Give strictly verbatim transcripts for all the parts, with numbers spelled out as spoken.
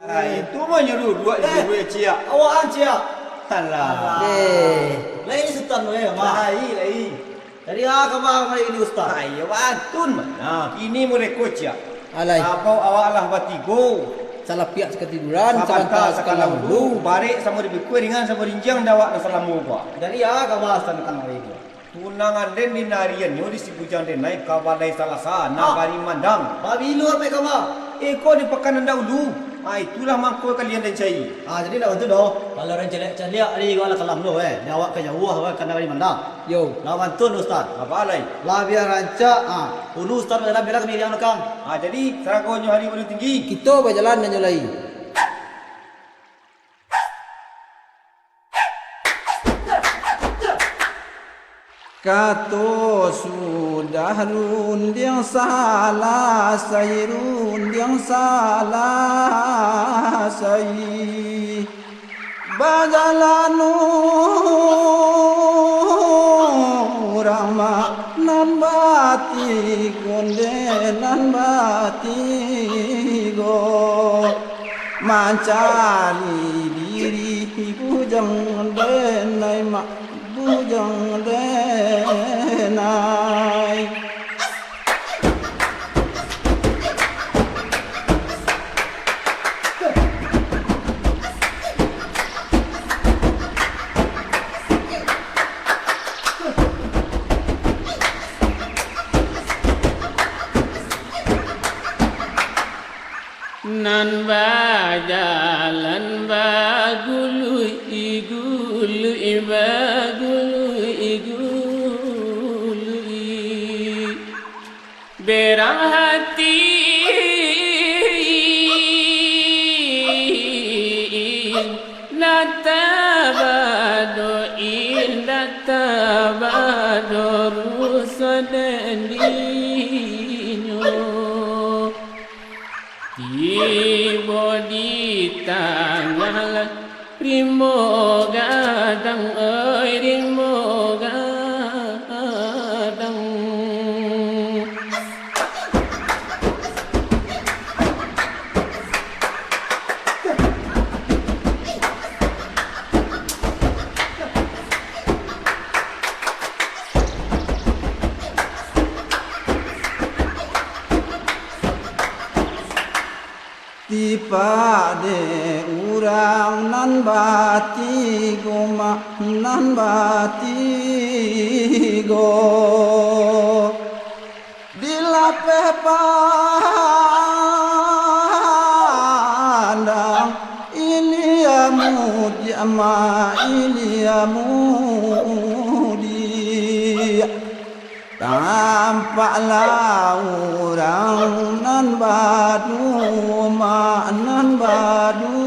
Ah, itu mah nyuruh duak Eh. Nyuruh ciak. Awak an ciak. Alah. Eh. Lai ni Sutan tu, eh, Mak. Lai, lai. Jadi, ah, kama hari ini, Ustaz? Ah, iyo, bantun mah. Nah, kini mureko ciak. Alai. Sabab awak lah batigo. Salapiak sakatiduran, sabanta sakalalu. Barek samo dipikua, ringan samo dinjiang, dek awak nan salamo ko. Jadi, ah, kama Ustaz tantang hari ini? Tunangan den dinariannyo di si Bujang Denai ka balai Salasa, Ah. nagari Mandang. Babilo ape kama? Iko di pakan nan dahulu. Ah, itulah mangko kalian den cari. Ah, jadi ndak bantun doh. Kalau den caliak-caliak di Gua Kalam tu, eh, di awak ka jauah, eh, ka nagari Mandang. Yo. Ndak bantun, Ustaz. Apo lai? Labiah rancak, ah, ulu Ustaz bajalan, bilang kami di balakang. Ah, jadi, saragonyo hari Gunung Tinggi. Kito bajalan nan jo lai. Kato sudah rundiang salasai, rundiang salasai. Bajalan urang ma-, nan batigo, nan batigo. Mancari diri Bujang Denai, Mak, Bujang Denai. Nan bajalan bagului-gului, bagului-gului. Berang hati indak tabado, indak tabado ruso dandinyo. Tibo di tangah lah Rimbo gadang, oi, rimbo gadang. Tipak dek urang nan batigo, mak, nan batigo. Di lapeh pandang, Ilia Mudiak, mak, Ilia Mudiak. Tampaklah urang nan baduo, mak, nan baduo.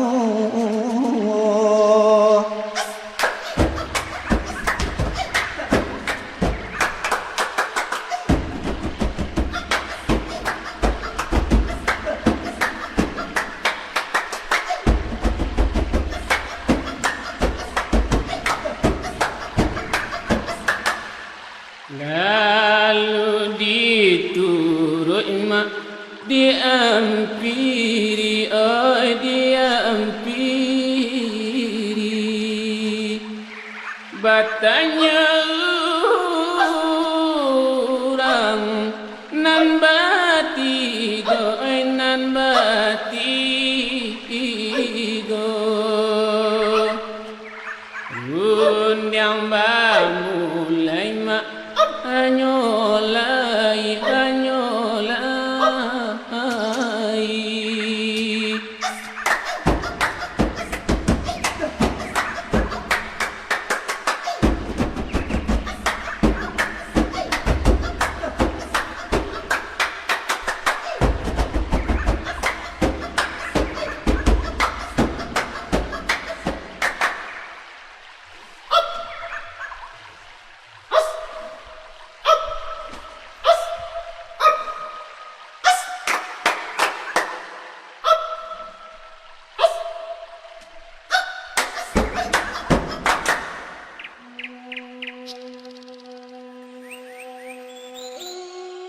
Lalu dituruik, mak, diampiri, oi, diampiri. Batanyo urang nan batigo, oi, nan batigo. Rundiang bamulai, mak, hanyo lai, hanyo lai.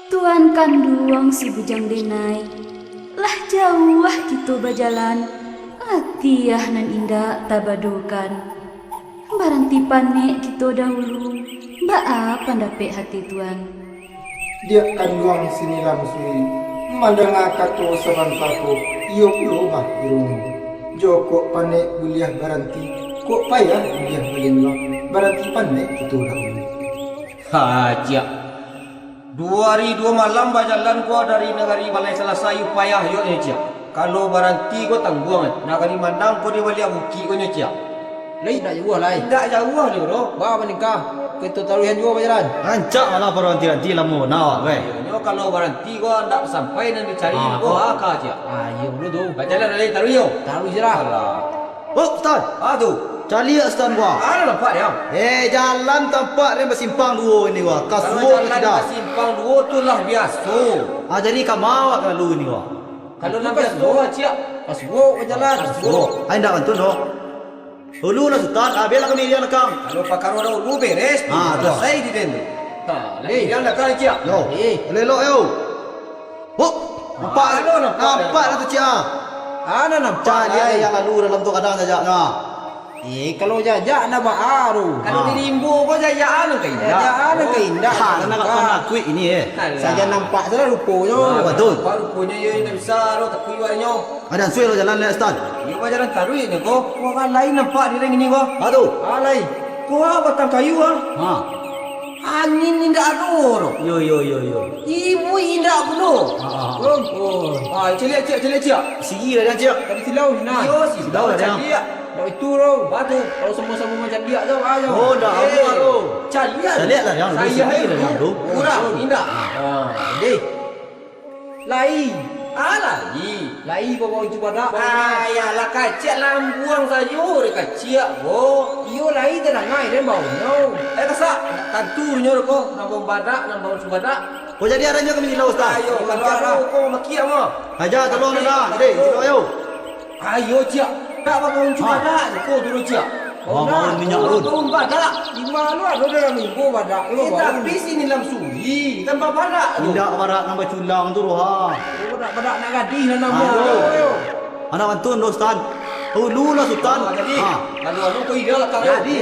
Tuan kanduang si Bujang Denai, lah jauah kito bajalan, Atiah nan indak tabadokan. Baranti panek kito dahulu. Baa pandapek hati Tuan? Diak kanduang sinilam suri, mandanga kato sabanta ko, iyo pulo mah irunyo. Jo kok panek buliah baranti, kok payah buliah balinduang, baranti panek kito dahulu. Ha, ciak. Duo ari duo malam bajalan ko dari nagari Balai Salasa, iyo payah yo nyo, ciak. Kalau baranti ko tangguang, nagari Mandang ko di baliak bukik ko nyo, ciak. Lai indak jauah lai. Indak jauah nyo doh. Ba maningkah, kito taruihan juo bajalan. Rancak malah baranti-ranti lamo na awak, weh. Iyo nyo kalau baranti ko ndak sampai nan dicari ko, ko. Aka, ciak. Ah, iyo pulo tu. Bajalan lai taruih yo. Taruih se lah. Alah. Oh, Sutan. Ah, tu. Caliak Sutan ko. Ah, nampak dia. Eh, jalan tampak dia basimpang duo ini ko. Kalau kasuo jalan kida. Basimpang duo tu lah biaso. Ah, jadi ka ma awak ka lalu ini ko? Kalau nan biaso, ciak. Kasuo bajalan. Kasuo. Ai, indak bantu doh. Ulu lah Sutan, abih lah kami iriang lakang. Kalau pakaro dah ulu beres, ah, tu. Salasai di den tu. Ha, lah iriang lakang, ciak. Yo. Eh. Elok-elok yo. Hop. Nampak. Ah, nampak. Nampak dah tu, ciak. Ah, dah nampak. Caliak lai. Yang lalu dalam tu kadang jajak nah. Eh, kalau jajak ndak baa tu. Kalau di rimbo ko jajak anu ka indak. Jajak anu ka indak. Ha, nak kuik ini, eh. Alah. Saja nampak salah ruponyo. Ah, betul. Nampak ruponyo yo indak bisa ro takuik awaknyo. Ada ansua lo jalan lek, Sutan. Iyo, bajalan taruih nyo ko. Wah, kan lain nampak di ring ini ko. Ha tu. Ah, lain. Ko ah, batang kayu ah. Ha. Angin indak ado ro. Yo, yo, yo, yo. Ibu indak pulo. Ha, ha, ha. Belum. Oh. Ah, caliak, ciak, caliak, ciak. Sigi lah, ciak. Tadi silau, nah. Iyo, silau lah, ciak. Ndak itu ro. Batu. Kalau samo-samo macam dia tu, ayo. Oh, ndak amuah ro. Caliak. Caliak lah, yang tu. Kurang, indak. Ah, deh. Lai. Ah, lai. Lai babau cubadak. Ah, iyolah, kaciak lambuang sajo dek kaciak ko. Iyo, lai tadangai den baunyo. Eh, kasak, tantu nyo ko, nan baun badak, nan baun cubadak. Oh, jadi aranyo ka manyilau, Ustaz? Ayo, kalau ado ko makiak mah. Aja, tolong, Nana. Deh, silau, ayo. Ayo, ciak. Nak baun cubadak, ko dulu, ciak. Wah, baun minyak, Run. Baun badak. Di mano ado dalam minggu badak? Eh, tapi sini lam suri, tanpa badak tu. Indak badak nan baculang tu, Roha. Oh, badak-badak nak gadih nan namo. Aduh. Anak mantun, Sutan. Ulu lah, Sutan. Ah, jadi, lalu anu ko ida lah, Kak. Jadi.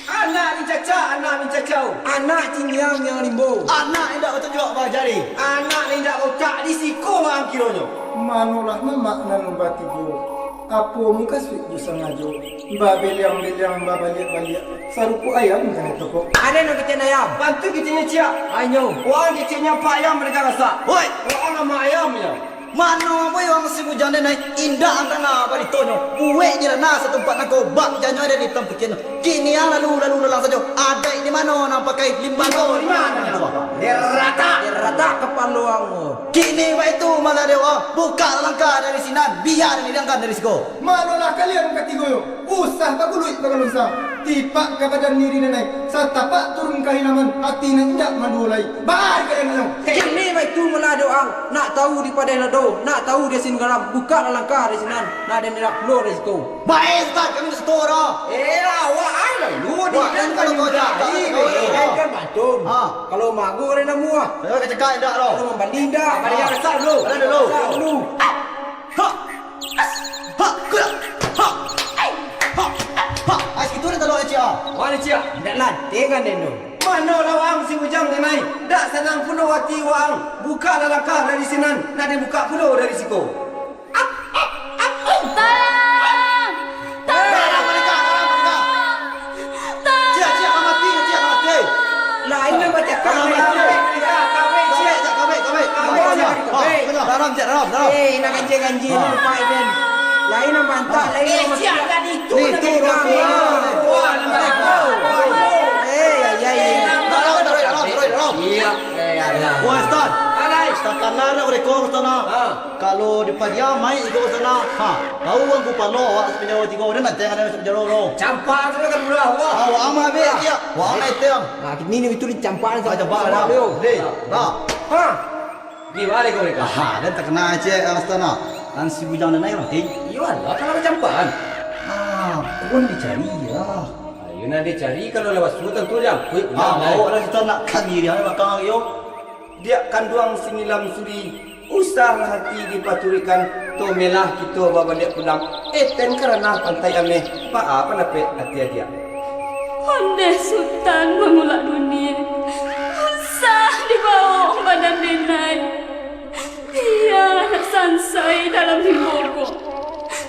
Anak ni cacak, anak ni cacau. Anak ciniang yang rimbo. Anak indak batunjuak bajari. Anak ni indak bautak di siko ang kironyo. Manolah mamak nan batigo. Apo mukasuik jo sangajo, babeliang-beliang, babaliak-baliak, sarupo ayam kanai tokok. Ado nan kecek ayam. Bantu keceknyo ciak. Anyo. Waang keceknyo apak ayam mereka rasak. Woi! Waang amak ayam nyo. Mano ambo waang si bujang den ai, indak ang danga baritonyo. Buek je lah nah satumpak nangko, bak janyo ado di tampukian. Kini ang lalu-lalu lalang sajo. Adaik di mano nan pakai limbah? Di mano? Derata. Derata kapalo ang. Kini baitu malah dewa, buka langkah dari sinan, biar dilangkah dari siko. Manolah kalian katigonyo, usah baguluik bagalonsang. Tipak ka badan diri nan ai, satapak turun ka hinaman, ati nan indak maduo lai. Baa kalian nyo? Kini baitu malah doang, nak tahu di padeh lado, nak tahu di asin garam, buka langkah dari sinan, nak den indak pulo dari siko. Bae, Ustaz, kami nak setor, ah. Eh, awak ai lalu di. Wah, kan kalau kau jahat, kau jahat. Kan bantu. Ha. Kalau magu ada namu ah. Ayo, kecekak indak, lo? Kalau mambali indak. Bali yang besar dulu. Ada dulu. Besar dulu. Ha. Ha. Kuda. Ha. Ha. Ha. Ais itu dah tolong, Cik, ah. Mana, Cik? Indak lah, tengah deh, no. Mano lah waang si bujang denai? Dak sanang pulo ati waang. Buka lah langkah dari sinan, nak dibuka pulo dari siko. Tolong! Tolong! Tolong! Ciak, ciak, ka mati, ciak, ka mati. Lain nan bacakak, lain nan bacakak. Dalam, ciak, dalam, dalam. Eh, nak ganjil-ganjil, nak lupa, Iben. Lain nan mantap, lain nan mantap. Ni, tu, tu. Eh, ya, ya, ya. Dalam, dalam, dalam, dalam. Iya. Eh, ya, ya. Wah, Stan. Alai. Stan, kanar nak rekor, Stan, ah. Ha. Kalau dipadiamai iko ka sana, ha, tahu ang kupalo awak sabanyawa tigo, den nan tengah den sabanyawa lo. Campak tu kan murah, wah. Awak amat habis, ciak. Wah, amat teng. Nah, kini ni itu dicampakan. Ah, campak lah. Deh, dah. Ha. Di balik kau mereka. Aha, den takana ciak, ah, Stan, ah. Nan si bujang den naik mati. Iyo lah, kalau dicampakan. Ah, pun dicari lah. Ayo, nan dicari kalau lewat surutan tu dia. Ah, bawa lah kita nak kami dia belakang lagi, yo. Diak kanduang sinilam suri, Usahlah ati dipaturuikkan, tomelah kito babaliak pulang. Eten ka ranah pantai ameh, baa pandapek ati adiak? Ondeh Sutan mangulak dunie, usah dibaok badan denai. Iyo, nak sansai dalam limbo ko.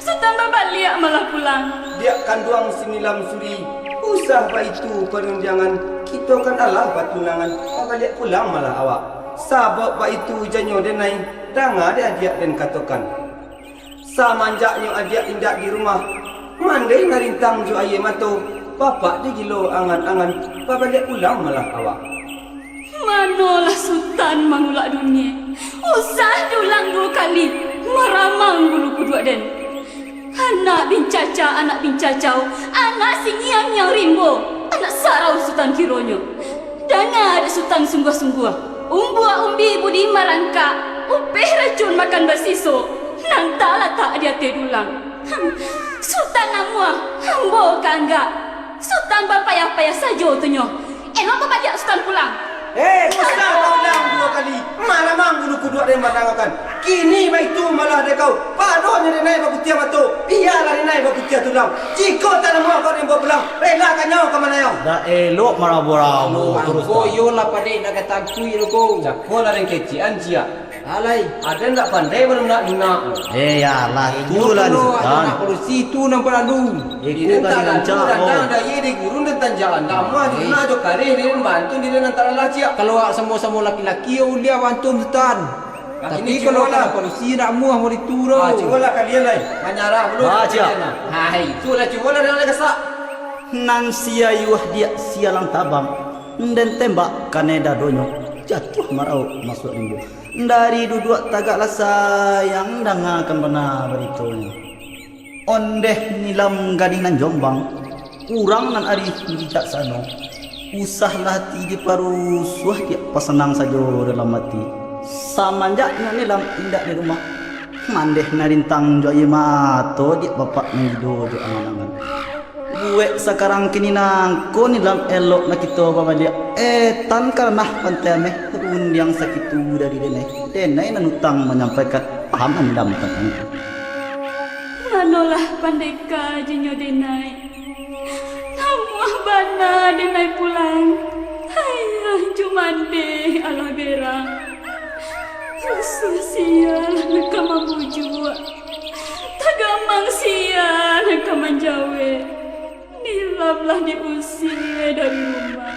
Sutan babaliak malah pulang. Diak kanduang si Nilam Suri, usah baitu parundiangan, kito kan alah batunangan, babaliak pulang malah awak. Sabab baitu janyo denai, danga dek adiak den katokan. Samanjaknyo adiak indak di rumah, mandi narintang jo aia mato, bapak dek gilo angan-angan, babaliak pulang malah awak. Manolah Sutan mangulak dunie, usah diulang duo kali, maramang bulu kuduak den. Anak bincaca, anak bincacau, anak singiang-ngiang rimbo, anak sarau Sutan kironyo. Danga dek Sutan sungguah-sungguah, umbuak umbi budi marangkak, upeh racun makan basiso, nan talatak di ateh dulang. Sutan namuah, ambo ka anggak. Sutan bapayah-payah sajo tu nyo. Elok babaliak Sutan pulang. Eh, usah baulang duo kali. Maramang bulu kuduak den mandangakan. Kini baitu malah dek kau. Padonyo denai bakutiah mato. Bialah denai bakutiah tulang. Jikok tak namuah kau den bawa pulang, rela ka nyawa ka manayang. Dah elok marabo-rabo tu, Sutan. Iyolah, padek nak ka takuik tu ko. Jakolah den kecek an ciak. Alai, aden ndak pandai balunak-lunak. Eh, yalah, tu lah ni, Sutan. Nak padusi tu nan paralu. Iko kan rancak, oh. Datang dari gurun dan tanjakan. Lamah di rumah jo kareh, di rumah bantu, di dalam tak lalah ciak. Kalau awak samo-samo laki-laki, yo uliah bantu, Sutan. Tapi kalau nak padusi, nak muah mau diturun. Ah, cubolah kalian lai. Manyarah dulu. Ah, ciak. Hai, itulah, cubolah dengan gasak. Nan sia yuah diak sialang tabang, den tembak kanai dadonyo, jatuah marauk masuak limbo. Dari duduak tagaklah sayang, dangakan bana baritonyo. Ondeh Nilam gadih nan jombang, urang nan arih bijaksano, usahlah ati diparusuah, diak pasanang sajo dalam ati. Samanjaknyo Nilam indak di rumah, mandeh narintang jo aia mato, diak bapak mangido jo angan-angan. Buek sakarang kini nangko Nilam, elok nak kito babaliak. Etan ka ranah pantai ameh, rundiang sakitu dari denai. Denai nan utang manyampaikan, paham andam tantang itu. Manolah pandeka jinyo denai. Namuah bana denai pulang. Ayah jo mandeh alah berang. Rusuah sia nan ka mambujuak. Tagamang sia nan ka manjawek. Nilam lah diusie dari rumah.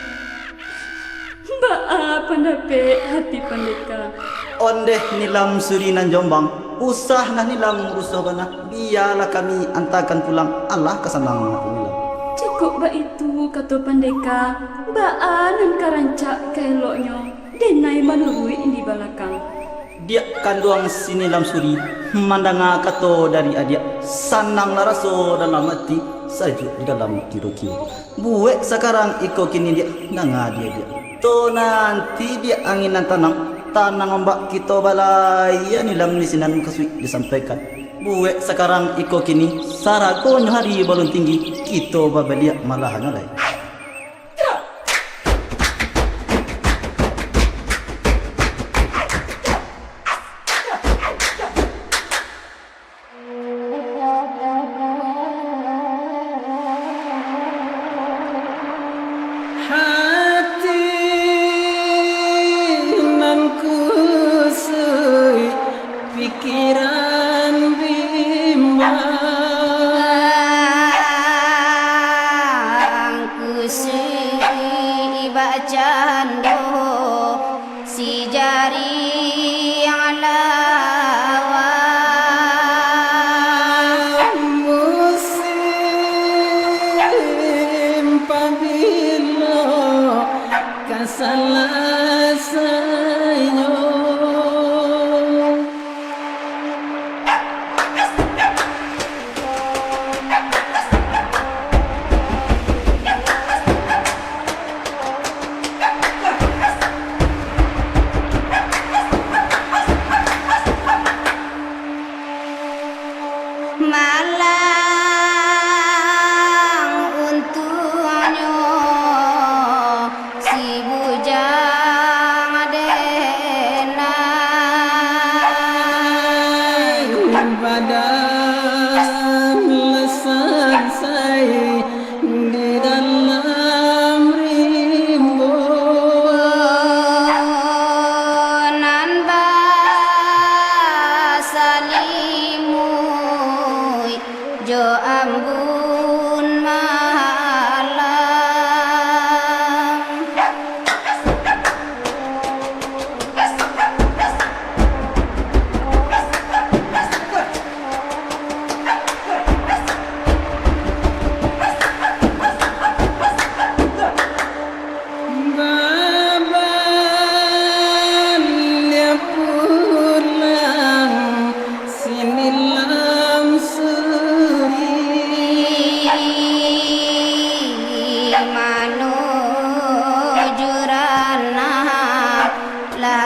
Baa pandapek ati pandeka? Ondeh Nilam Suri nan jombang, usah nah Nilam rusuah bana, bialah kami antakan pulang, alah ka sanang ati Nilam. Jikok baitu kato pandeka, baa nan ka rancak ka eloknyo, denai manuruik di balakang. Diak kanduang si Nilam Suri, mandanga kato dari adiak, sananglah raso dalam ati, sajuak di dalam kiro-kiro. Buek sakarang iko kini diak, danga di adiak. To nanti diak angin nan tanang, tanang ombak kito balayia, Nilam di sinan kasuik disampaikan. Buek sakarang iko kini, saragonyo hari balun tinggi, kito babaliak malahanyo lai. Hati nan kusuik, pikiran bimbang.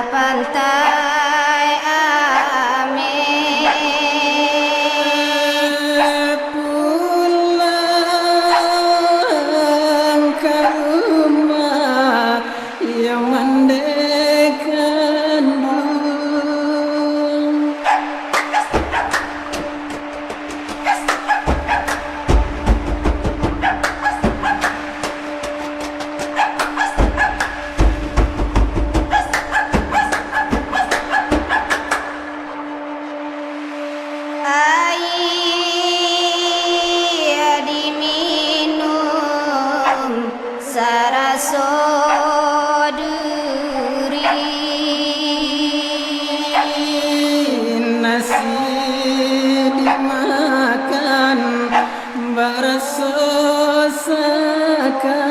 Pantai Ameh. Pulang ka rumah, yo mandeh kanduang. Aia diminum saraso duri. Nasi dimakan baraso saka.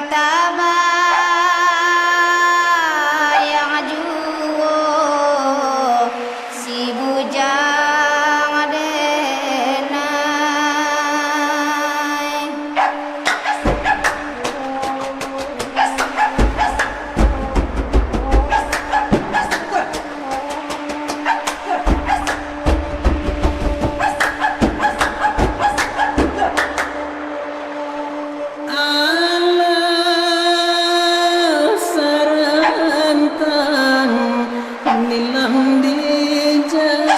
Tabayang juo si bujang denai. Alah sarantang nilam di jalan.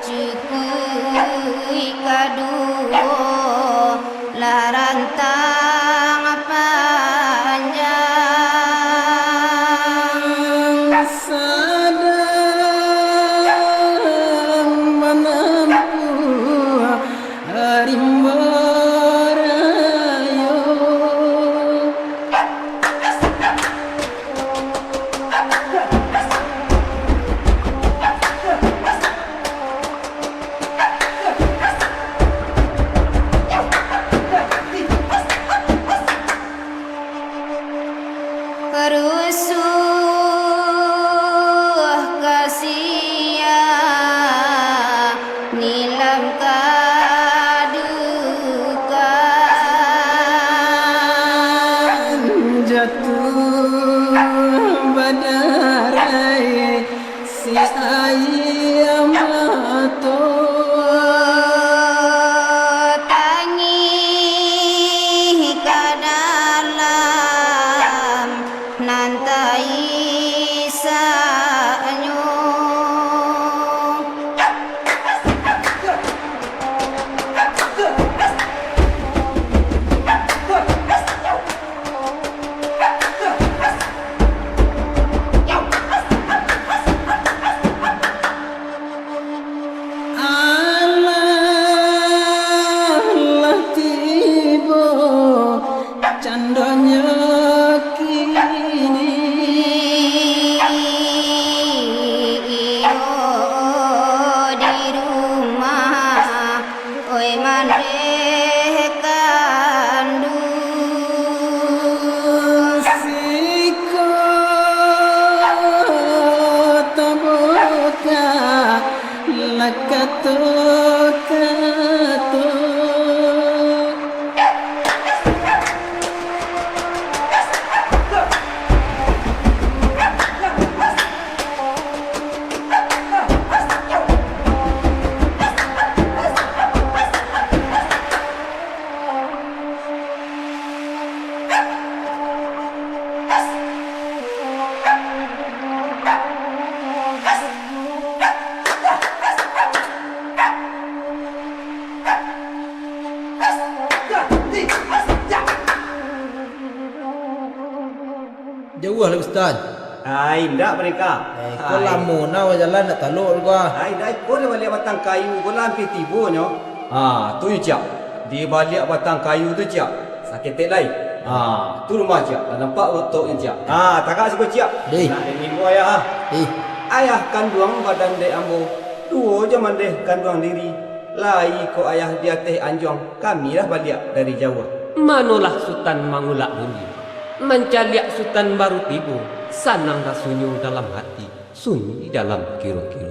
Cukuik kaduo lah rantang panjang. Sadang manampuah rimbo rayo. Rusuah ka sia nilam kadukan. Jatuah badarai si aia mato. Tangih ka dalam nan taisaknyo. Alah lah tibo candonyo kini. Iyo di rumah. Oi mandeh kanduang. Siko tabuka lah kato-kato. Jauah lai, Ustaz. Ai, indak, Bareka. Eh, ko lamo na bajalan, ndak talok ko. Ai, indak, iko di baliak batang kayu ko lah ampia tibo nyo. Ah, tu yo, Ciak. Di baliak batang kayu tu, Ciak. Saketek lai. Ah, tu rumah, Ciak. Lah nampak rotoknyo, Ciak. Ah, tagak siko, Ciak. Deh. Nak den imbau ayah, ah. Deh. Ayah kanduang badan dek ambo, duo jo mandeh kanduang diri. Lai ko ayah di ateh anjuang, kami lah baliak dari jauah. Manolah Sutan mangulak bunyi. Mancaliak Sutan baru tibo, sanang rasonyo dalam hati, sunyi dalam kiro-kiro.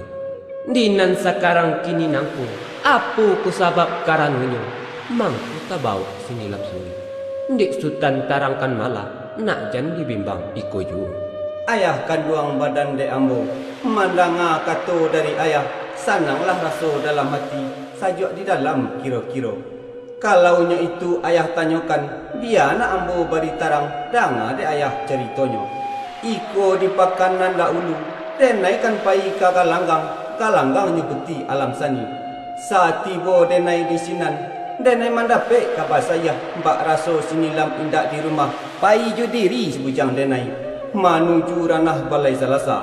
Di nan sakarang kini nangko, apo ko sabab karanonyo? Mangko tabawok si Nilam Suri. Dek Sutan tarangkan malah, nak jan dibimbang iko juo. Ayah kanduang badan dek ambo, mandanga kato dari ayah, sananglah raso dalam hati, sajuak di dalam kiro-kiro. Kalau nyo itu ayah tanyokan, bia nak ambo bari tarang, danga dek ayah caritonyo. Iko di pakan nan daulu, denai kan payi ka galanggang, galanggang nyo puti alam sani. Satibo denai di sinan, denai mandapek kaba sayah, bak raso si Nilam indak di rumah, payi jo diri si bujang denai, manuju ranah balai Salasa.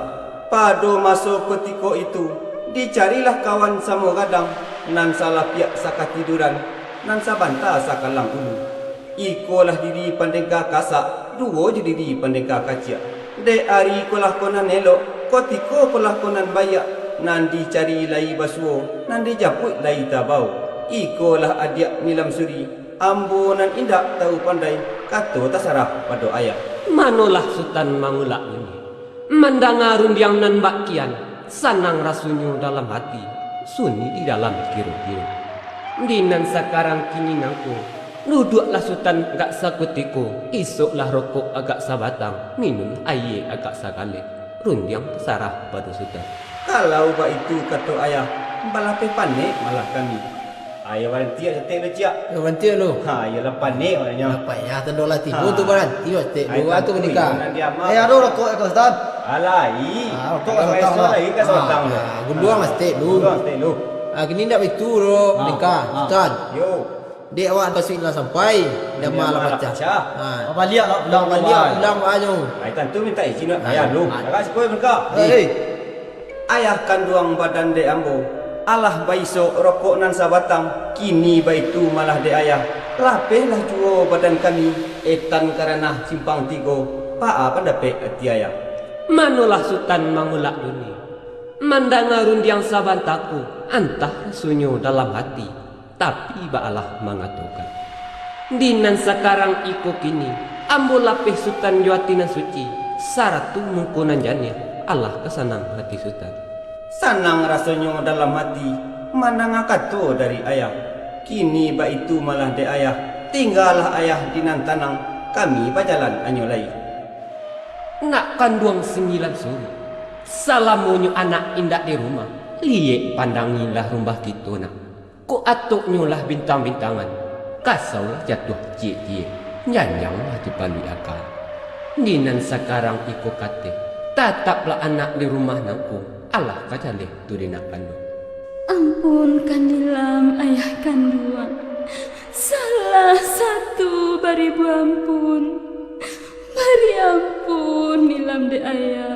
Pado maso kutiko itu, dicarilah kawan samo gadang, nan salapiak sakatiduran, nan sabanta sakalang ulu. Ikolah diri pandeka kasak, duo jo diri pandeka kaciak. Dek ari ko lah ko nan elok, kotiko ko lah ko nan baiak, nan dicari lai basuo, nan dijapuik lai tabao. Ikolah adiak Nilam Suri, ambo nan indak tahu pandai, kato tasarah pado ayah. Manolah Sutan mangulak bunyi. Mandanga rundiang nan bak kian, sanang rasonyo dalam hati, sunyi di dalam kiro-kiro. Di nan sakarang kini nangko, duduaklah Sutan agak sakutiko, isoklah rokok agak sabatang, minumlah aia agak sagaleh, rundiang tasarah pado Sutan. Kalau baitu kato ayah, balapeh panek malah kami. Ayo baranti saketek lu, Ciak. Yo, baranti lu. Ha, iyolah panek maknanyo. Lah payah tando lah tibo tu baranti saketek lu, tu banikah. Ayo, ado rokok ka Sutan? Alah, ai. Ah, rokok ka Sutan lah. Lai ka Sutan. Ah, gunduang lah saketek lu. Gunduang saketek lu. Ah, kini ndak baitu doh, banikah. Sutan. Yo. Dek awak basuik lah sampai, dama lah pacah. Ha. Baliak lah pulang. Baliak pulang, maknanyo. Ai, tantu minta izin nak ayah lu. Agak siko banikah. Hei. Ayah kanduang badan dek ambo, alah baisok rokok nan sabatang, kini baitu malah dek ayah, lapehlah juo badan kami, etan ka ranah simpang tigo, baa pandapek ati ayah. Manolah Sutan mangulak bunyi. Mandanga rundiang sabanta ko, antah rasonyo dalam hati. Tapi baalah mangatokan, di nan sakarang iko kini, ambo lapeh Sutan jo ati nan suci, sarato muko nan janiah, alah ka sanang ati Sutan. Sanang rasonyo dalam ati, mandanga kato dari ayah. Kini baitu malah dek ayah, tinggalah ayah di nan tanang, kami bajalan anyo lai. Nak kanduang si Nilam Suri, salamonyo anak indak di rumah, liek pandangilah rumah kito nak. Kok atoknyo lah bintang-bintangan, kasau lah jatuah ciek-ciek, janjang lah dipaluik aka. Di nan sakarang iko kateh, tataplah anak di rumah nangko, alah ka jaleh tu di nak kanduang. Ampunkan Nilam, ayah kanduang. Salah satu baribu ampun. Bari ampun Nilam dek ayah,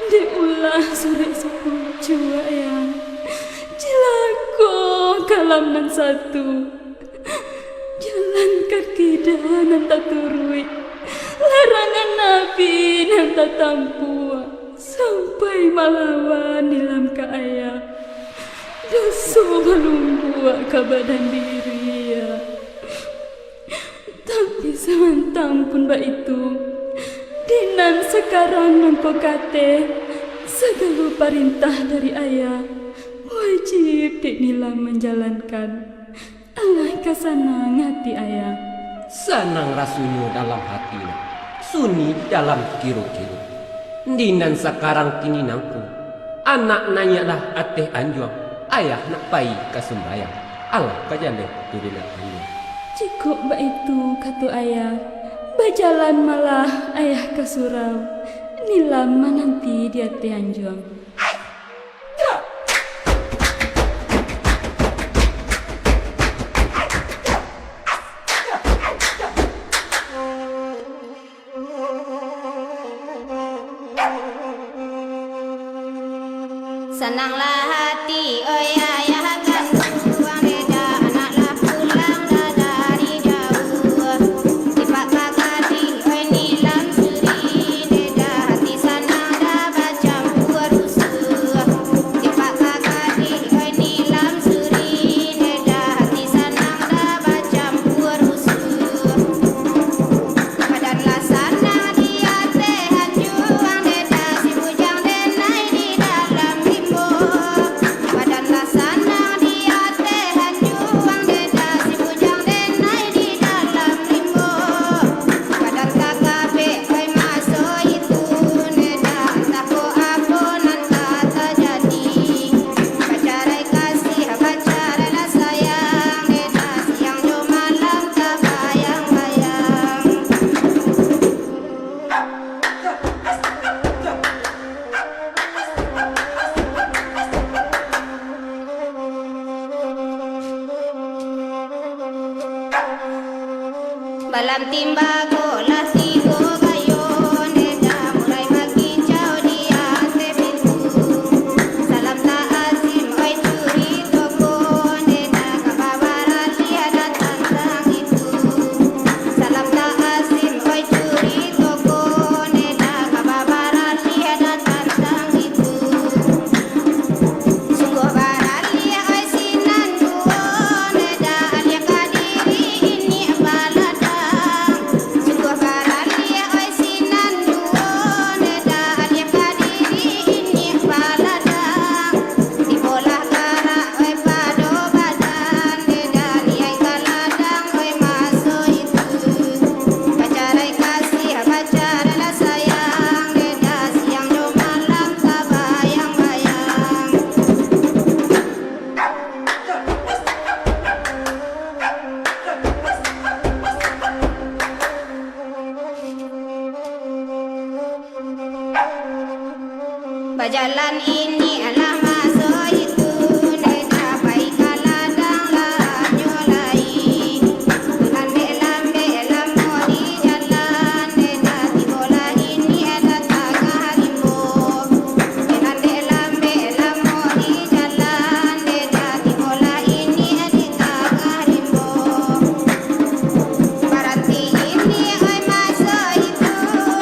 dek ulah surek sapucuak ayah. Cilako kalam nan satu, jalan kaki dah nan taturuik, larangan Nabi nan tatampuak, sampai malawan Nilam ka ayah. Doso balumbuak ka badan diri, ya. Tapi samantang pun baitu, di nan sakarang nangko kateh, sagalo parintah dari ayah, wajib dek Nilam manjalankan. Alah ka sanang ati ayah. Sanang rasonyo dalam hati nak, sunyi di dalam kiro-kiro. Di nan sakarang kini nangko, anak naiaklah ateh anjuang, ayah nak payi ka sumbayang, alah ka jaleh tu di nak anjuang. Jikok baitu kato ayah, bajalan malah ayah ka surau, Nilam mananti di ateh anjuang. Sananglah hati, oi ayah kanduang, dek anak lah pulang dah dari jauah. Tipak kakadih, oi Nilam Suri, dek dah hati sanang dah bacampua rusuah. Tipak kakadih, oi Nilam Suri, dek dah hati sanang dah bacampua rusuah. Badan lah sanang di ateh anjuang, dek dah si bujang denai di dalam rimbo. Badan lah Salam timbago lah tigo gayo, neda mulai bakincau di ateh pintu. Salam ta'azim, oi curito ko, neda ka babaralih datang sangitu. Salam ta'azim, oi curito ko, neda ka babaralih datang sangitu. Sungguah baralih ai sinan duo, neda alih ka diri ini baladang. Sungguah baralih ai sinan duo, neda alih ka diri ini baladang. Dibolah karak ai pado badan, neda niaik ka ladang ai maso itu. Bacarai kasih, bacarailah sayang, neda siang jo malam tabayang-bayang. Bajalan ini alah maso itu, neda pai ka ladang lah nyo lai. Lambek-lambek lamo di jalan, neda tibolah ini ada tangah rimbo. Lambek-lambek lamo di jalan, neda tibolah ini di tangah rimbo. Baranti ini ai maso itu,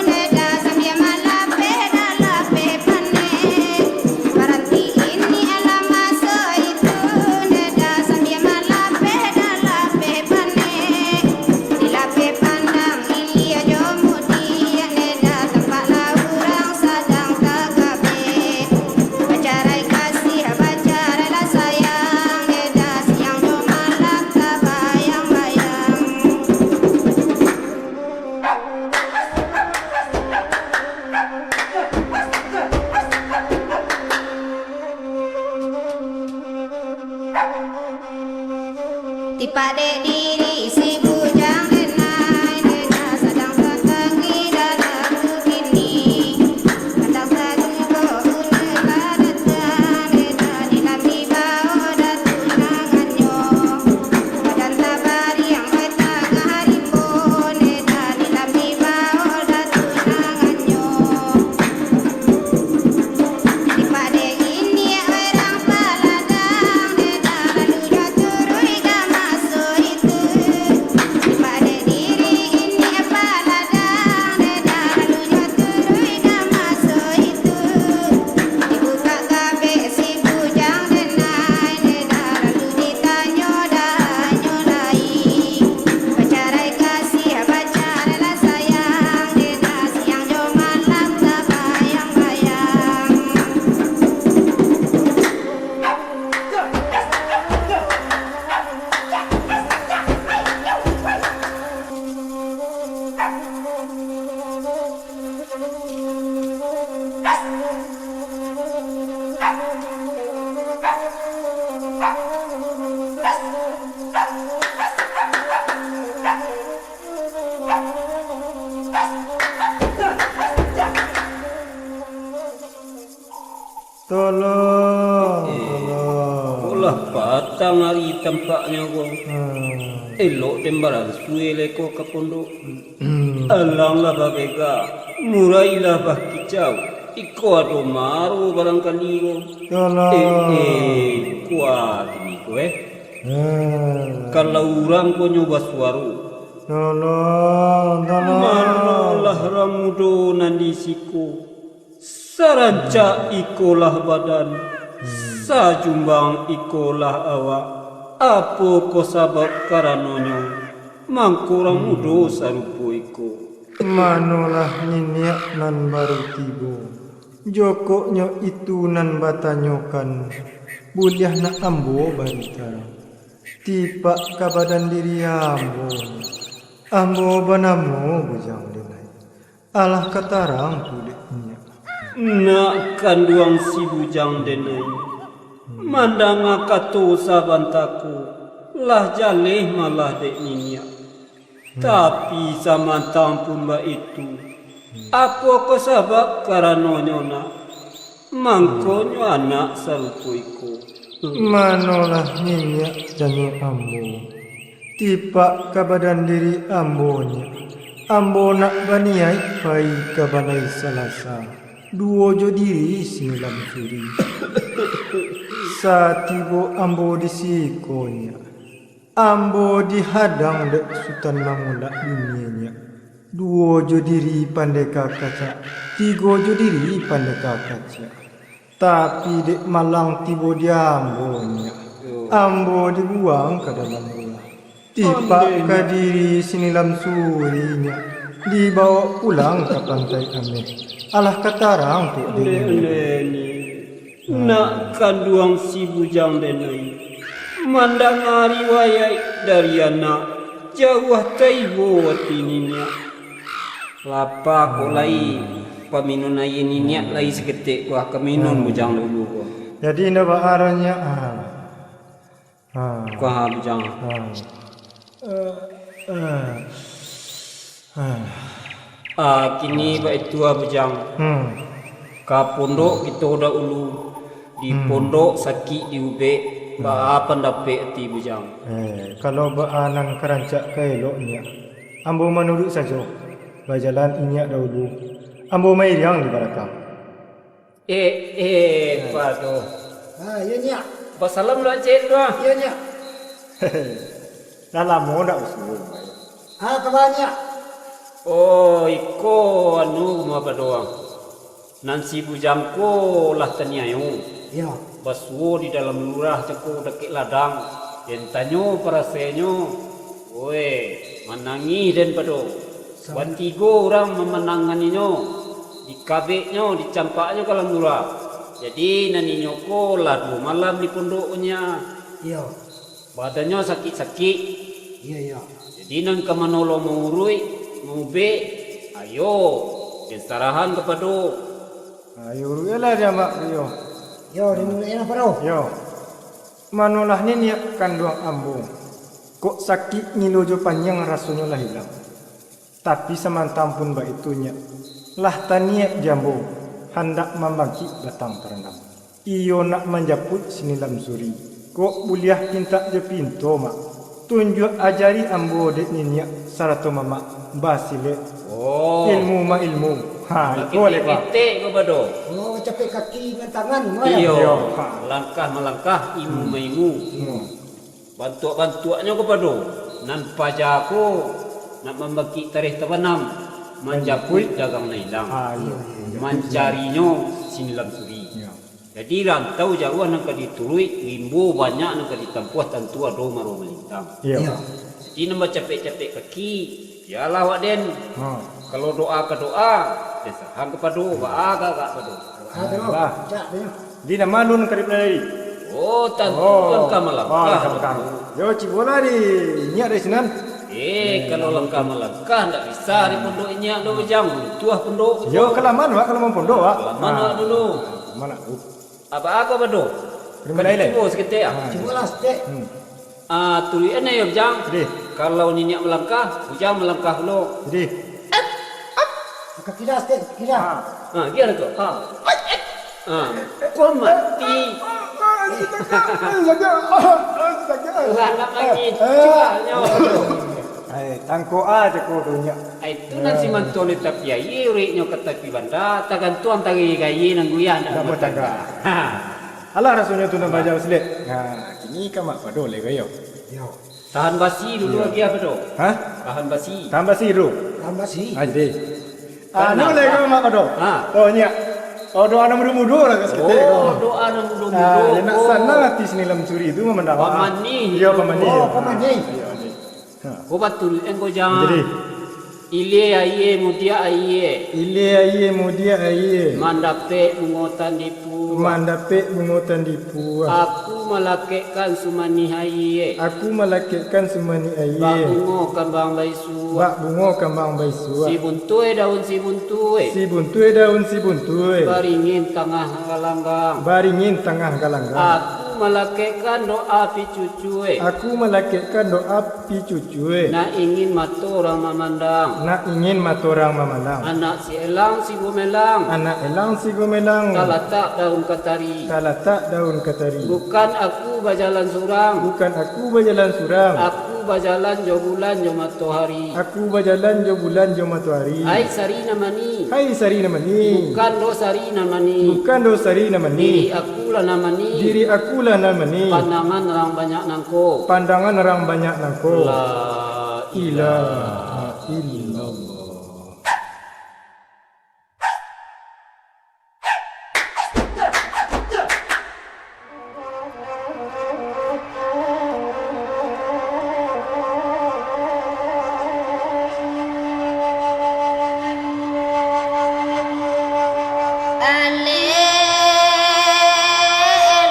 neda sambia malapeh, da lapeh paneh. Baranti ini alah maso itu, neda sambia malapeh, da lapeh paneh. Di lapeh pandang ilia jo mudiak, neda tampak lah urang sadang tagabek. Bacarai kasih, bacarailah sayang, neda siang jo malam tabayang-bayang. Tipak dek diri si bujang denai, neda sadang tatangi dalam kini. Kadang sarupo ule badatang, neda di lami bao datunanganyo. Badan tabariang ai tangah rimbo, neda di lami bao datunanganyo. Di pade ini urang paladang, neda lalu jo turuik ka maso itu. Di pade diri ini paladang, neda lalu jo turuik ka maso itu. Dibukak kabek si bujang denai, neda lalu ditanyo danyo lai. Bacarai kasih, bacarailah sayang, neda siang jo malam tabayang-bayang. Tolong, Eh, tolong. Kok lah patang ari tampaknyo ko. Hmm. Elok den baransue lai ko ka pondok. Hmm. Alang lah babega, murai lah bakicau. Iko ado maro barangkali ko. Tolong. Eh, eh, kuat ni ko, eh. Hmm. Kalau urang ko nyo basuaro. Tolong, tolong. Manolah ramudo nan di siko. Sarancak ikolah badan, sajumbang ikolah awak. Apo ko sabab karanonyo, mangko urang mudo sarupo iko? Manolah niniak nan baru tibo? Jokoknyo itu nan batanyokan, buliah nak ambo bari tarang. Tipak ka badan diri ambo, ambo banamo Bujang Denai. Alah ka tarang tu dek niniak. Nak kanduang si Bujang Denai, mandanga kato sabanta ko, lah jaleh malah dek niniak. Tapi samantang pun baitu, apo ko sabab karanonyo nak, mangkonyo anak sarupo iko? Manolah niniak, tanyo ambo. Tipak ka badan diri ambo nyo, ambo nak baniaik pai ka Balai Salasa, duo jo diri Sinilam Suri. Satibo ambo di siko nyo, ambo dihadang dek Sutan Mangulak Dunia nyo, duo jo diri Pandeka Kacak, tigo jo diri Pandeka Kacak. Tapi dek malang tibo di ambo nyo, ambo dibuang ka dalam lurah. Tipak ka diri Sinilam Suri nyo, dibawok pulang ka Pantai Ameh. Alah ka tarang tu dek nyo. Nak kanduang si bujang denai, mandanga riwayat dari anak, jauah taibo ati niniak. Lapa ko lai, paminun aia niniak lai saketek ko, ah, ka minun bujang dulu ko. Jadi indak baa nyo, ah. Ha. Ko, ah, bujang. Ha. Eh, eh. Ah, kini baitu, ah, bujang. Hmm. Ka pondok kito dahulu, di pondok sakik diubek, baa pandapek ati bujang? Eh, kalau baa nan ka rancak ka elok nyo, ambo manuruik sajo. Bajalan inyiak dahulu, ambo mairiang di balakang. Eh, eh, Pado. Ha, iyo, Nyiak. Basalam lo, Cek, tu, ah. Iyo, Nyiak. Lah lamo ndak basuo. Ha, kaba, Nyiak? Oh, iko anu, rumah Pado, ah. Nan si bujang ko lah taniayo. Iyo. Basuo di dalam lurah cako dakek ladang. Den tanyo parasainyo, weh, manangih den Pado. Batigo urang mamananganinyo, dikabeknyo, dicampaknyo ka dalam lurah. Jadi, nan inyo ko lah duo malam di pondok ko nyo. Iyo. Badannyo sakik-sakik. Iyo, iyo. Jadi, nan ka manolong mauruik, maubek, ayo, den sarahan ka Pado. Ayo, uruiklah di amak, iyo. Iyo, di mulo enak, Pado. Iyo. Manolah niniak kanduang ambo. Kok sakik ngilo jo panyang rasonyo lah ilang. Tapi samantang pun baitu, Nyiak, lah taniaik di ambo, handak mambangkik batang tarandam. Iyo nak manjapuik Sinilam Suri. Kok buliah pintak jo pinto, Mak. Tunjuak ajari ambo dek niniak sarato mamak basilek. Oh. Ilmu ma ilmu. Ha, iko lek, Pak. Ketek ko Pado. Oh, capek kaki nan tangan, Mak. Iyo. Iyo. Ha. Langkah malangkah, imu maimu. Hmm. Bantuak-bantuaknyo ko Pado, nan paja ko, nak mambangkik tareh tabanam, manjapuik dagang nan ilang, ah, iyo, iyo, iyo, mancarinyo Sinilam Suri. Iyo. Jadi, rantau jauah nan ka dituruik, rimbo banyak nan ka ditampuah, tantu ado maruah malintang. Iyo. Iyo. Jadi, nan bacapek-capek kaki, bialah awak den. Ha. Kalau doa ka doa, den sarahan ka Pado, baa ka agak Pado. Ah, tu. Alah. Cak, tu. Di nan ma alun ka dipelajari? Oh, tantu langkah malangkah. Oh, langkah malangkah. Yo, cubolah di inyiak dari sinan. Eh, kalau langkah malangkah, ndak bisa di pondok inyiak do, Bujang. Runtuah pondok. Yo, kalaman, Wak, kalau mau pondok, Wak. Kalaman, Wak, dulu. Mana? Apa, apa, Pado? Cubo saketek, ah. Cubolah saketek. Hmm. Ah, turuik an yo, Bujang. Jadi. Kalau niniak malangkah, Bujang malangkah pulo. Jadi. Ka kida saketek, ka kida. Ha. Ha, kida tu. Ha. Ha. Kau mati. Lah, nak mati. Cuaknyo. Ai, tangkok ah, cako tu nyo. Ai, tu nan si mantun di tapi aia, ureknyo ka tapi banda, tagantuang tari aia nan guyah ndak batangga. Ha. Alah rasonyo tu nan bajauah silik. Ha, kini ka Mak Pado lai, yo. Yo. Tahan basi dulu agiah, Pado. Hah? Tahan basi. Tahan basi dulu. Tahan basi. Ah, jadi. Anu lai ko, Mak Pado. Ha. Oh, nyiak. Oh, doa nan mudo-mudo lah ka saketek ko. Oh, doa nan mudo-mudo. Ah, yo nak sanang ati Sinilam Suri tu mamandanga. Pamanih. Iyo, pamanih. Oh, pamanih. Iyo, jadi. Ha. Ko baturuik an ko, Jang. Jadi. Ilia aia, mudiak aia. Ilia aia, mudiak aia. Mandapek bungo tandi puah. Mandapek bungo tandi puah. Aku malakekkan sumanih aia. Aku malakekkan sumanih aia. Bak bungo kambang baisuak. Bak bungo kambang baisuak. Sibuntuih daun sibuntuih. Sibuntuih daun sibuntuih. Baringin tangah galanggang. Baringin tangah galanggang. Aku malakekkan doa picucuih. Aku malakekkan doa picucuih. Nak ingin mato urang mamandang. Nak ingin mato urang mamandang. Anak si elang si gumelang. Anak elang si gumelang. Talatak daun katari. Talatak daun katari. Bukan aku bajalan surang. Bukan aku bajalan surang. Aku Bajalan jo bulan jo matohari. Aku bajalan jo bulan jo matohari. Hai sari nan manih. Hai sari nan manih. Bukan doh sari nan manih. Bukan doh sari nan manih. Diri akulah nan manih. Diri akulah nan manih. Pandangan urang banyak nangko. Pandangan urang banyak nangko. La ilaha illallah.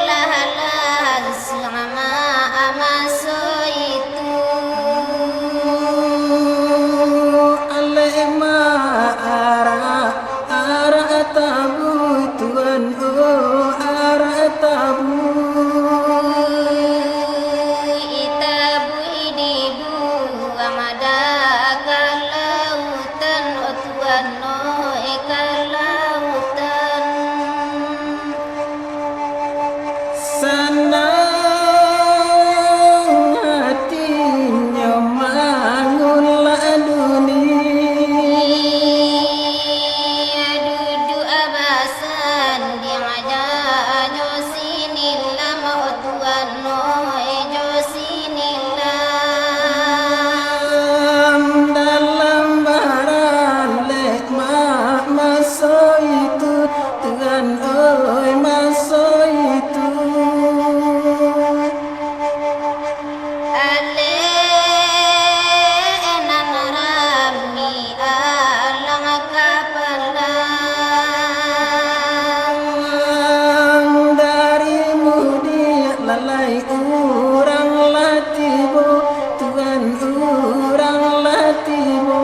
Alah, alah, siang ma-, maso itu. Alek ma arak, arak tabu, Tuan, oh, arak tabu. Itabui dibuang dah ka lautan, oh, Tuan, oh, ka lautan. Sanang hatinyo mangulah dunia. Duduak basandiang jo sinilam, oh Tuan, oh, jo sinilam. Dalam baralek ma-, maso itu, Tuan oi, maso itu. Alek nan rami alang kapalang. Dari mudiak lalai urang lah tibo, Tuan urang lah tibo.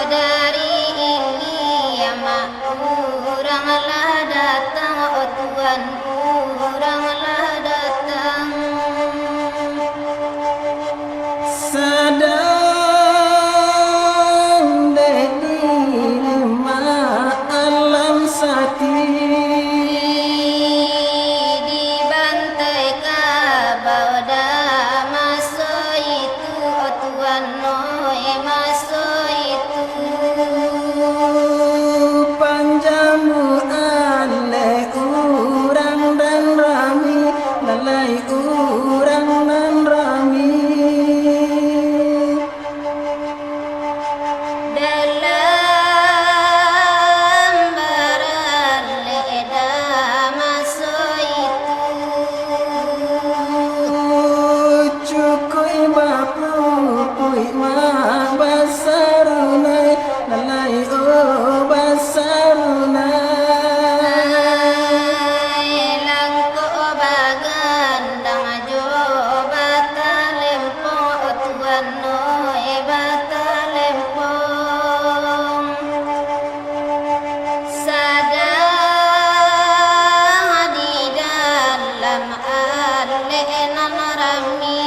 Dari Iliah ma urang lah datang, oh Tuan, urang lah datang. Sadang dek dilima alam sati. Dibantai kabau dah maso itu, oh Tuan, oh, maso itu. Panjamuan dek urang nan rami, lalai urang nan rami. Dalam baralek dah maso itu. Cukuik bapupuik ma-, basarunai, lalai o basarunai. Langkok bagandang jo batalempong, oh Tuan oi, batalempong. Sadang di dalam alek nan rami.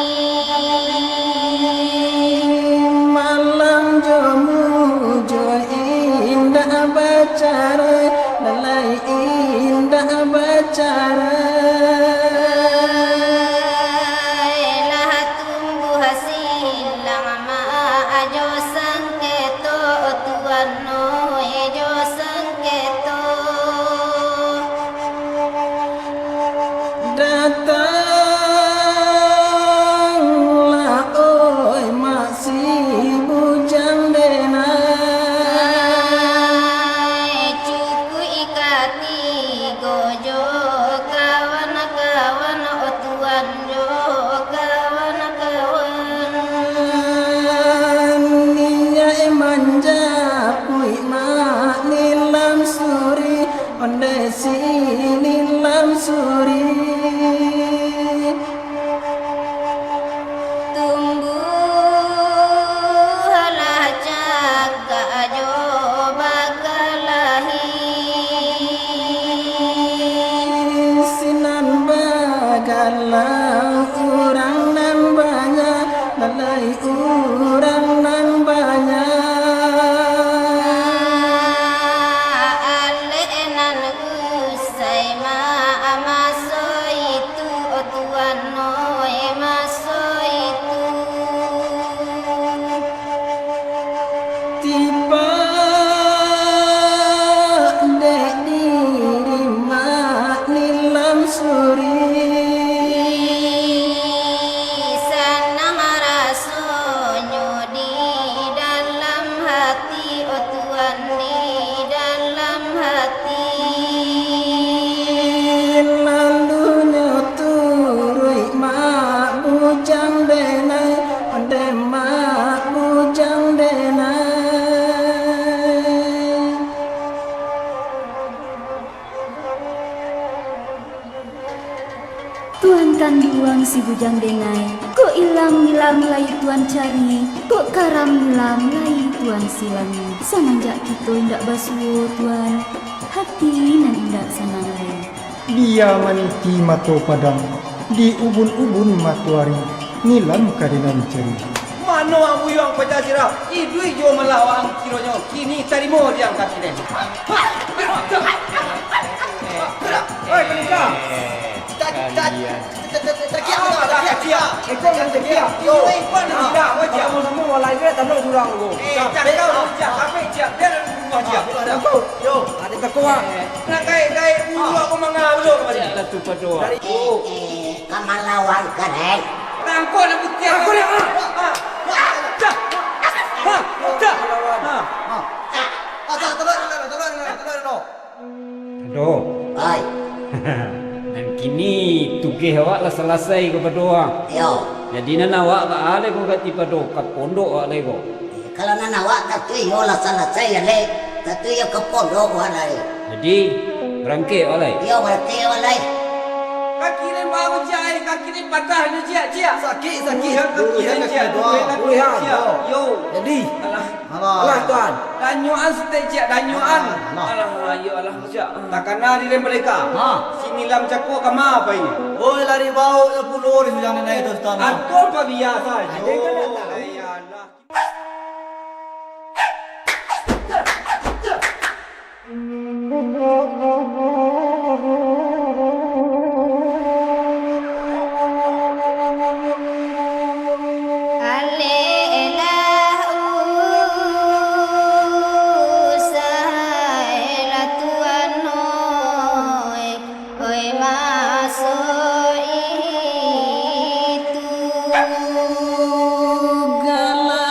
Si bujang denai, kok ilang nilam lai Tuan cari, kok karam nilam lai Tuan silangi. Samanjak kito indak basuo, Tuan, hati nan indak sanang lai. Dia maniti mato padang, di ubun-ubun matoari, nilam ka denai cari. Mano ang buyuang paja sirah, iduik juo malah waang kironyo, kini tarimo diang kaki den. Oi, Malika! Takiak, takiak, takiak. Iko nan takiak. Yo, iko nan takiak, wajah. Samo-samo walai dia, tanok surang tu. Eh, cakau, cak, apa, cak? Biar rumah, cak. Aku, yo, ada takut, ah. Nak gaek-gaek bulu aku mangah dulu kemari. Lah tu padoa. Dari, oh, eh, ka malawan ka, Ren? Rangkul lah putiang. Rangkul lah, ah. Ah. Dah. Ha, dah. Ha. Ah, tak, tak, tak, tak, tak, tak, tak, tak, tak. Ado. Ai. Nan kini tugeh awak lah salasai ko pado ang. Iyo. Jadi nan awak baa lai ko ka ti pado ka pondok awak lai ko. Kalau nan awak tatu iyo lah salasai alai, tatu iyo ka pondok awak lai. Jadi, barangkek awak lai. Iyo, barangkek awak lai. Kaki ni baru jai, kaki ni patah ni, ciak, ciak. Sakik, sakik. Iyo, kaki ni, ciak. Yo. Jadi. Alah. Alah, Tuan. Danyoan sitek, ciak, danyoan. Alah. Alah, iyo, alah, ciak. Takana di rem baleka. Ha. Si Nilam cako ka ma pai ni? Oi, lari bau lah pulo di sujang denai tu, Tuan. Aduh, pa biasa jo. Alah. Aleklah usai lah Tuan oi, oi maso itu gama.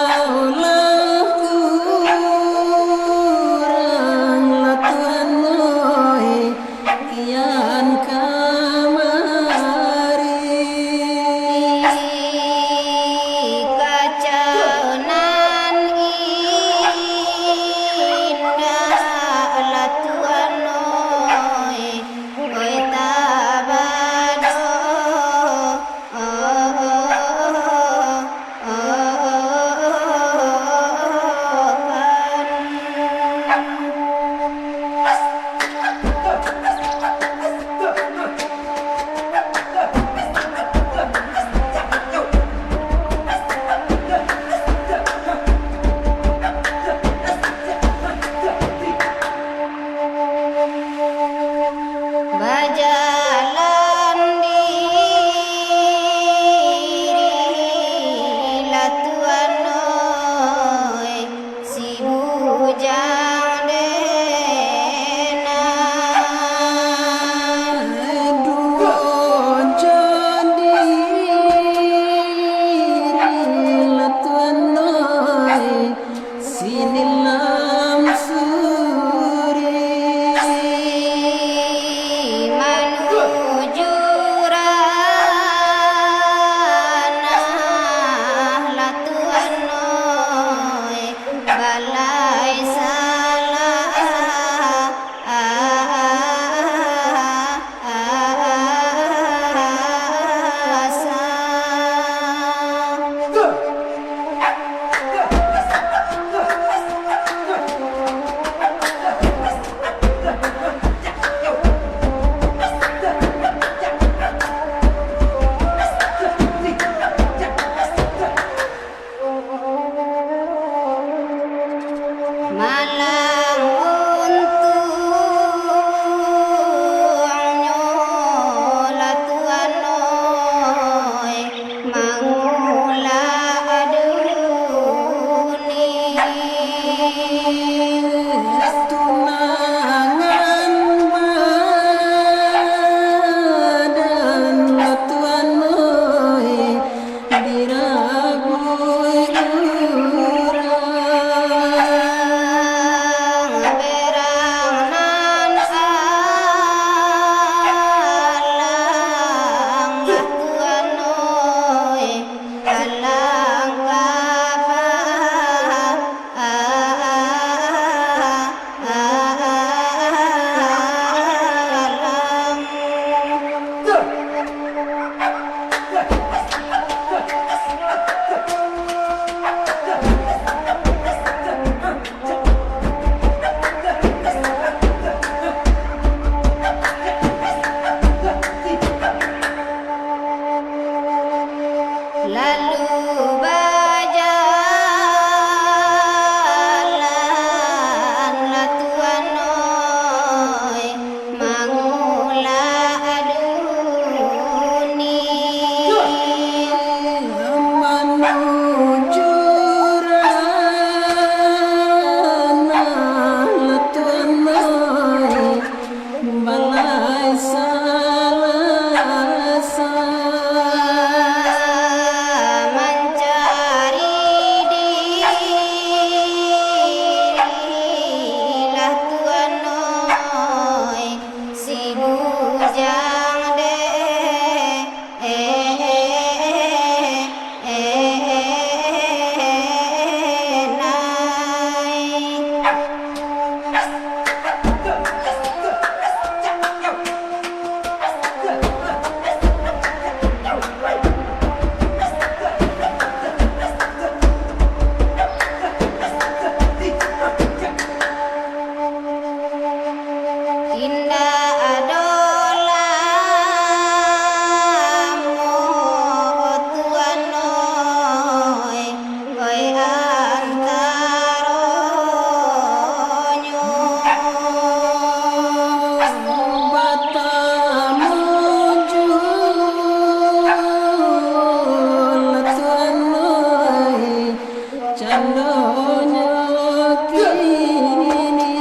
Nyo kini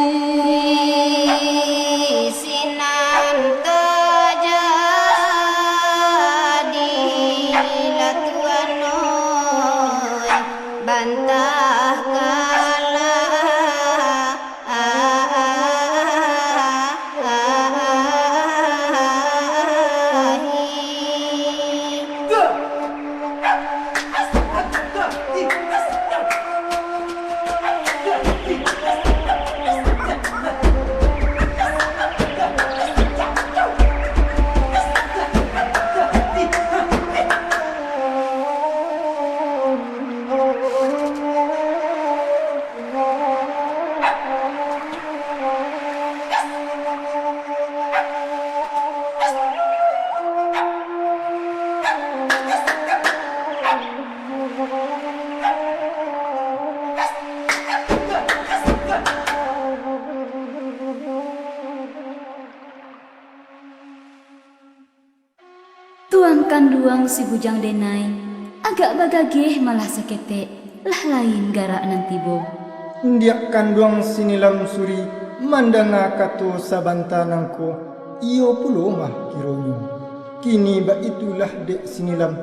sinan tajadi lah tuan oi, bantah kalah. Tuan kanduang si Bujang Denai, agak bagageh malah saketek, lah lain garak nan tibo. Diak kanduang si Nilam Suri mandanga kato sabanta nangko, iyo pulo mah kironyo. Kini baitulah dek si Nilam,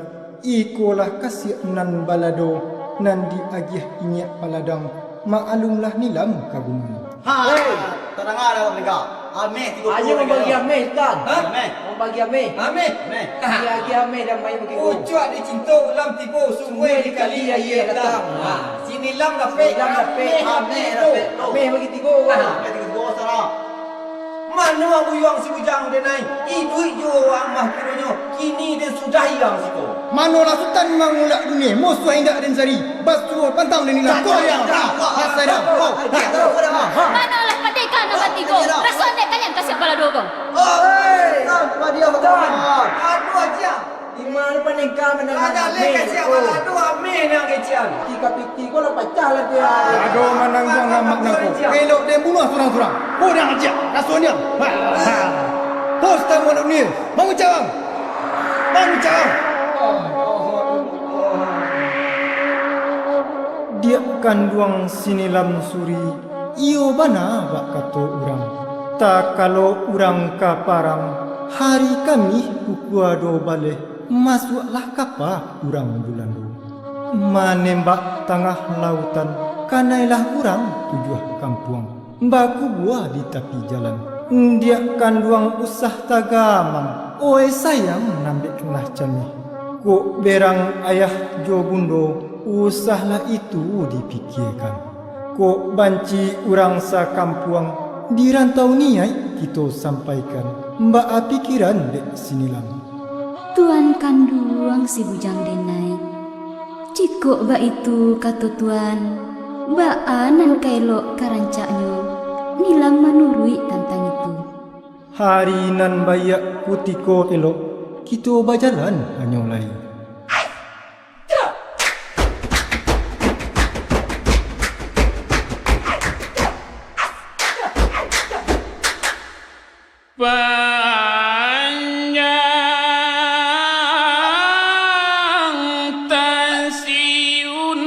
ikolah kasiak nan balado, nan diagiah inyiak paladang, maklumlah Nilam ka gununyo. Ha, hei, tadanga dah, Pandeka. Ameh tigo puluah. Ayo mambagi ameh, Sutan. Ha? Ameh. Mambagi ameh. Ameh. Ameh. Agiah-agiah ameh dan main bagi go. Pucuak dicinto ulam tibo, sungguah dikali aia datang. Ha. Si Nilam dapek. Nilam dapek. Ameh, ameh dapek. Ameh bagi tigo. Ha. Ameh tigo-tigo, salah. Mano Abuyuang si Bujang Denai? Iduik juo amah kironyo, kini den sudahi ang siko. Manolah Sutan mangulak dunie, musuah indak den cari, basuo pantang den ilang. Kau yang, ha, ha, sadang, kau, ha. Manolah Pandeka nan batigo, raso andek kalian kasiak balado ko. Oi, tanpa dia berkawan. Aduh, aja. Di mano Pandeka mandanga ameh ko? Aduh, ameh nan kecian. Tika piti ko lah pacah lah dia. Ado manangguang amak nangko. Elok den bunuah surang-surang. Ko urang aja, raso niang. Ha, ha. Bos tamu alun ni. Bangun cawang. Bangun cawang. Diak kanduang si Nilam Suri, iyo bana bak kato urang. Takalo urang ka parang, hari Kamih pukua duo baleh, masuaklah kapa urang Bulando. Manembak tangah lautan, kanailah urang tujuah kampuang. Bakubua di tapi jalan. Diak kanduang usah tagamang, oi sayang nan bek lah cameh. Kok berang ayah jo bundo, usahlah itu dipikiakan. Kok banci urang sakampuang, di rantau niaik kito sampaikan. Baa pikiran dek si Nilam? Tuan kanduang si Bujang Denai. Jikok baitu kato Tuan, baa nan ka elok ka rancaknyo, Nilam manuruik tantang itu. Hari nan baiak kutiko elok, kito bajalan hanyo lai. Panjang tasiun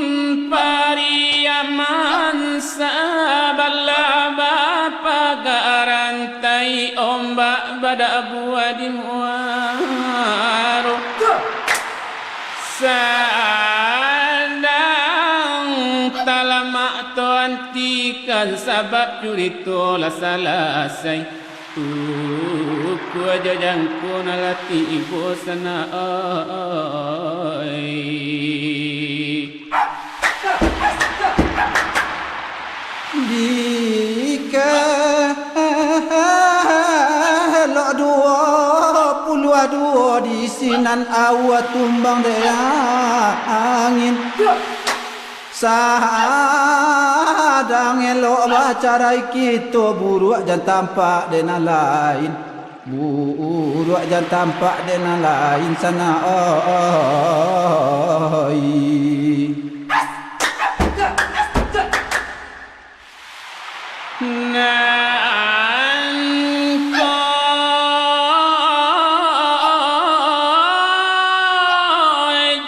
Pariaman, sabalah bapagaran tai, ombak badabuah di muaro. Sadang talamak tu antikan, sabab curito lah salasai. Ukua jo jangko nan lah tibo sanak ai. Di kalok duo puluah duo di sinan aua tumbang dek angin. Sadang elok bacarai kito, buruak jan tampak dek nan lain. Buruak jan tampak dek nan lain sanak oi. Nan ko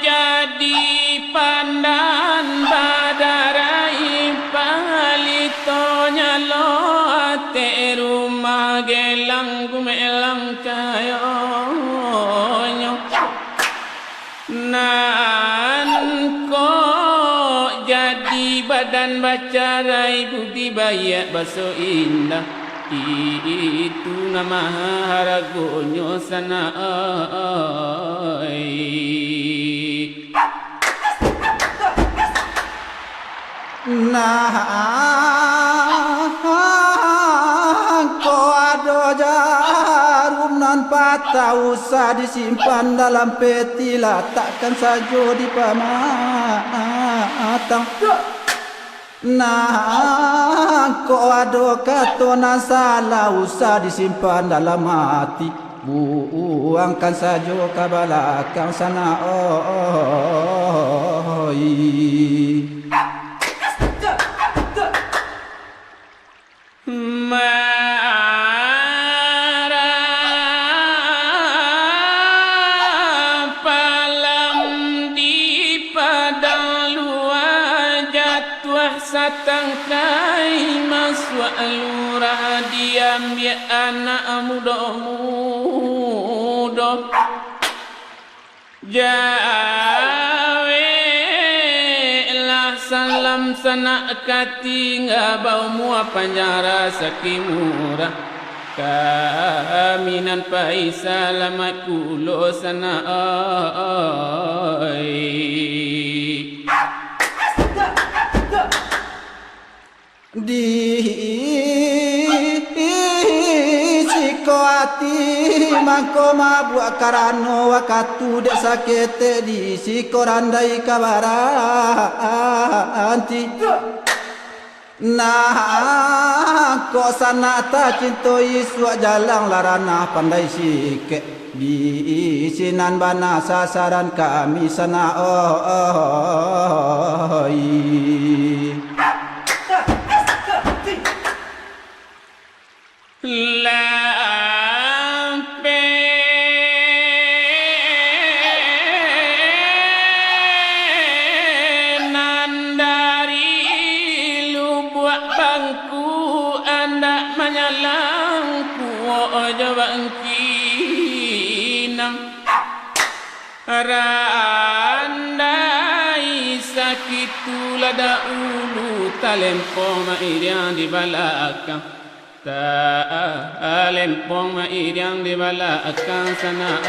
jadi pandan badan. Badan bacarai, budi baiak, baso indah, itu nan maharagonyo sanak ai. Nah, kok ado jarum nan patah, usah disimpan dalam peti, latakkan sajo di pamatang. Nah, kok ado kato nan salah, usah disimpan dalam ati, buangkan sajo ka balakang sanak oi. Marah palam di padang lua, jatuah satangkai masuak lurah, diambiak anak mudo-mudo. Jaweklah salam sanak ka tingga, baumua panjang rasaki murah, kami nan pai salamaik pulo sanak ai. Di siko ati mangko mabuak, karano wakatu dek saketek, di siko randai ka baranti. Nah, kok sanak tacinto, isuak jalang lah ranah pandai sikek. Di sinan bana sasaran kami sanak oi. Lapenan dari Lubuak Bangku, andak manyalang kuok jo bangkinang. Randai sakitu lah dahulu, talempong mairiang di balakang. Talempong mairiang di balakang sanak.